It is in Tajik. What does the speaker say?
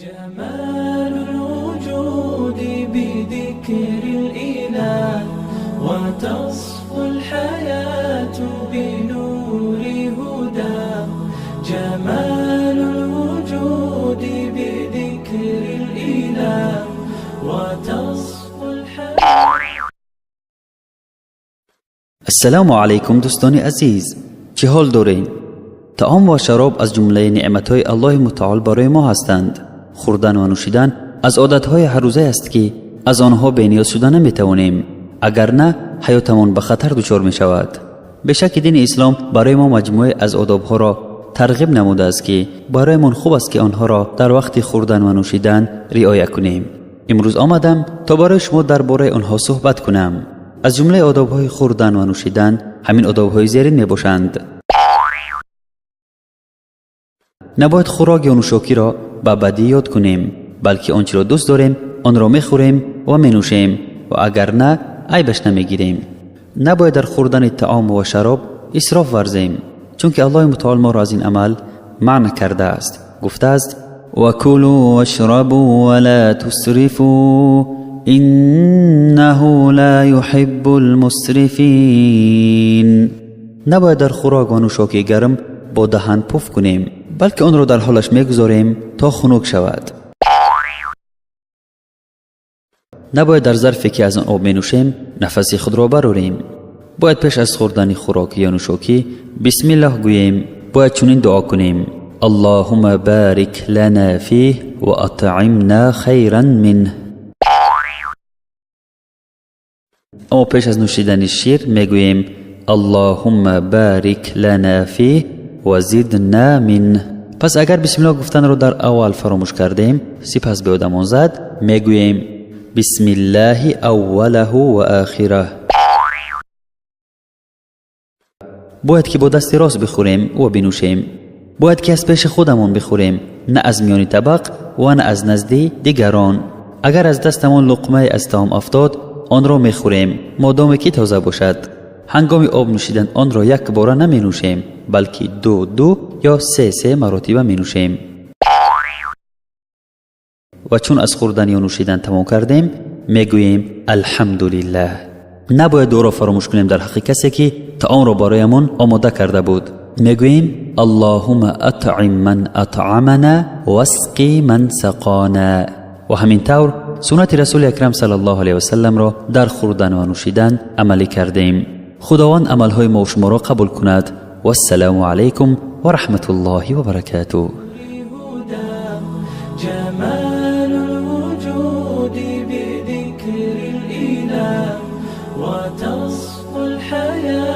جمال الوجود بذكر الإله وتصفو الحياة بنور هدى جمال الوجود بذكر الإله وتصفو الحياة. Ассалому алайкум, дӯстони азиз, чӣ ҳол доред? Таом ва шароб аз ҷумлаи неъматҳои Аллоҳи Мутаол барои мо ҳастанд. Хӯрдан ва нӯшидан аз одатҳои ҳаррӯзае аст, ки аз онҳо бениёз шуда наметавонем, агар на ҳаётамон ба хатар дучор мешавад. Бешаки дини ислом барои мо маҷмӯае аз одобҳоро тарғиб намудааст, ки бароямон хуб аст, ки онҳоро дар вақти хӯрдан ва нӯшидан риоя кунем. Имрӯз омадам, то барои шумо дар бораи онҳо суҳбат кунам. Аз ҷумлаи одобҳои хӯрдан ва нӯшидан ҳамин одобҳои зерин мебошанд. Набояд хӯрок ё нӯшокиро ба бадӣ ёд кунем, балки он чиро дӯст дорем, онро мехӯрем ва менӯшем ва агар на, айбаш намегирем. Набояд дар хӯрдани таом ва шароб исроф варзем, чунки Аллоҳи Мутаол моро аз ин амал манъ кардааст. Гуфтааст: وكلوا واشربوا ولا تسرفوا إنه لا يحب المسرفين. Набояд дар хӯрок ва нӯшокии гарм бо даҳан пуф кунем, балки онро дар ҳолаш мегузорем, то хунук шавад. Набояд дар зарфе, ки аз он об менӯшем, нафаси худро барорем. Бояд пеш аз хӯрдани хӯрок ё нӯшокӣ бисмиллоҳ гӯем. Бояд чунин дуо кунем: Аллоҳумма барик лана фих ва атъимна хайран минҳ. Аммо пеш аз нӯшидани шир мегӯем: Аллоҳумма барик лана фих ва зидна минҳ. Пас агар бисмиллоҳ гуфтанро дар аввал фаромӯш кардем, сипас ба ёдамон зад, мегӯем: бисмиллаҳи аввалаҳу ва охираҳ. Бояд ки бо дасти рост бихӯрем ва бинӯшем. Бояд ки аз пеши худамон бихӯрем, на аз миёни табақ ва на аз назди дигарон. Агар аз дастамон луқмае аз таом афтод, онро мехӯрем, модоме ки тоза бошад. Ҳангоми об нӯшидан онро якбора наменӯшем, балки ду ду ё се се маротиба менӯшем. Ва чун аз хӯрдан ё нӯшидан тамом кардем, мегӯем: алҳамдулиллаҳ. Набояд дуоро фаромӯш кунем дар ҳаққи касе, ки таомро бароямон омода карда буд. Мегӯем: аллоҳумма атъим ман атъамана васқи ман сақона. Ва ҳамин тавр суннати Расули Акрам саллаллоҳу алайҳи васалламро дар хӯрдан ва нӯшидан амалӣ кардем. Худованд амалҳои мо шуморо қабул кунад. Вассалому алайкум ва раҳматуллоҳи ва баракатуҳ. جمال الوجود بذكر الإله وتصفو الحياة.